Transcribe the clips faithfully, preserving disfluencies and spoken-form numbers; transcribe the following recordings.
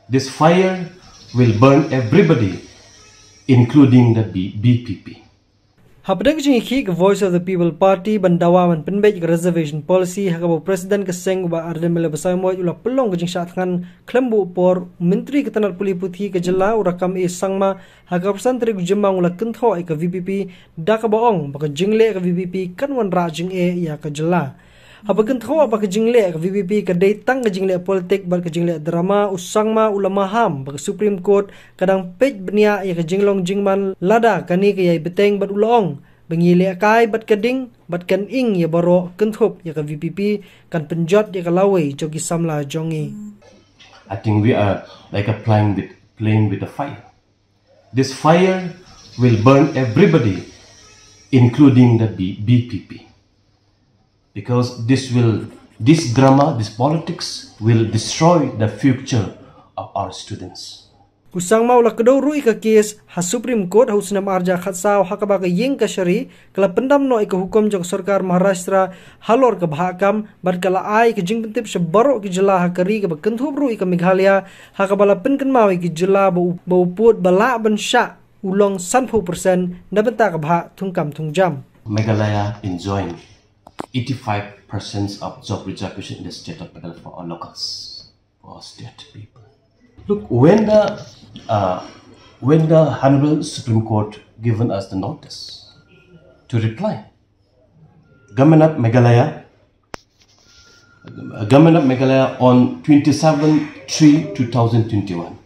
This fire will burn everybody, including the B- BPP. Hapdeng ka jingïakhih ka Voice of the People Party ban dawa ban pynbeit ka reservation policy ha kaba u President ka seng u Bah Ardent Miller Basaiawmoit u la pynlong ka jingshah thngan khlem buh por, u Myntri ka tnat pule puthi ka jylla u Rakkam A Sangma ha ka arphew san tarik u Jymmang u la kynthoh ïa ka VPP da kaba ong ba ka jingleh ka VPP kan wanrah jingeh ïa ka jylla. Haba kynthoh ba ka jingleh ka VPP ka dei tang ka jingleh politik bad ka jingleh drama, u Sangma u la maham ba ka Supreme Court ka dang peit bniah ïa ka jinglong jingman lada kane ka ïai bteng bad u la ong ba ngi lehkai bad ka ding bad kan ing ïa baroh kynthup ïa ka VPP kan pynjot ïa ka lawei jong ki samla jong ngi. I think we are like a playing with playing with the fire. This fire will burn everybody, including the B- BPP. Because this will, this drama, this politics will destroy the future of our students. U Sangma u la kdew ruh ïa ka kes ha Supreme Court ha u snem arhajar khatsaw ha kaba ka ïing kashari ka la pyndam noh ïa ka hukum jong ka sorkar Maharashtra halor ka bhah kam bad ka la ai ka jingpyntip sha baroh ki jylla ha ka ri kaba kynthup ruh ïa ka Meghalaya ha kaba la pynkynmaw ïa ki jylla ba u, ba u pud ba lah ban shah u long sanphew percent na bynta ka bhah thungkam thungjam. Meghalaya enjoying eighty-five percent of job reservation in the state of Meghalaya for our locals, for our state people. Look, when the uh, when the Honorable Supreme Court given us the notice to reply, Government of Meghalaya, Government of Meghalaya on twenty-seven three two thousand twenty-one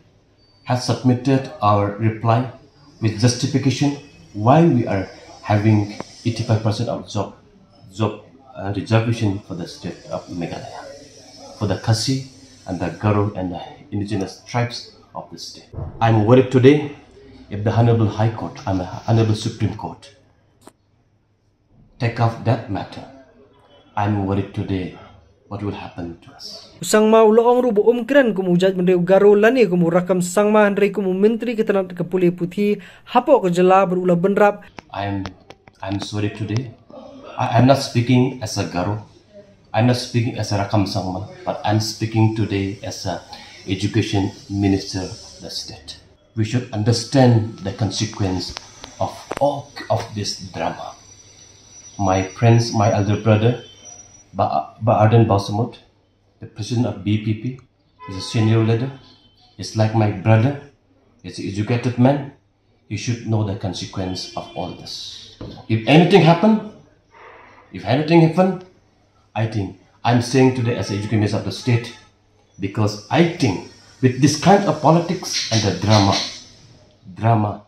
has submitted our reply with justification why we are having eighty-five percent of job job uh, reservation for the state of Meghalaya, for the Khasi and the Garo and the indigenous tribes of the state. I'm worried today if the Honorable High Court and the Honorable Supreme Court take up that matter. I'm worried today what will happen to us. U Sangma u la ong ruh ba um kren kum u jaitbynriew Garo lane kum u Rakkam Sangma hynrei kum u Myntri ka tnat ka pule puthi hapoh ka jylla bad u la bynrap. I'm I'm sorry today. I, I'm not speaking as a Garo. I'm not speaking as a Rakkam Sangma, but I'm speaking today as a education minister of the state. We should understand the consequence of all of this drama. My friends, my elder brother, Ba, Ba Ardent Basaiawmoit, the president of BPP, is a senior leader. He's like my brother. He's an educated man. He should know the consequence of all this. If anything happen, if anything happen, I think I'm saying today as education minister of the state, because I think with this kind of politics and the drama, drama,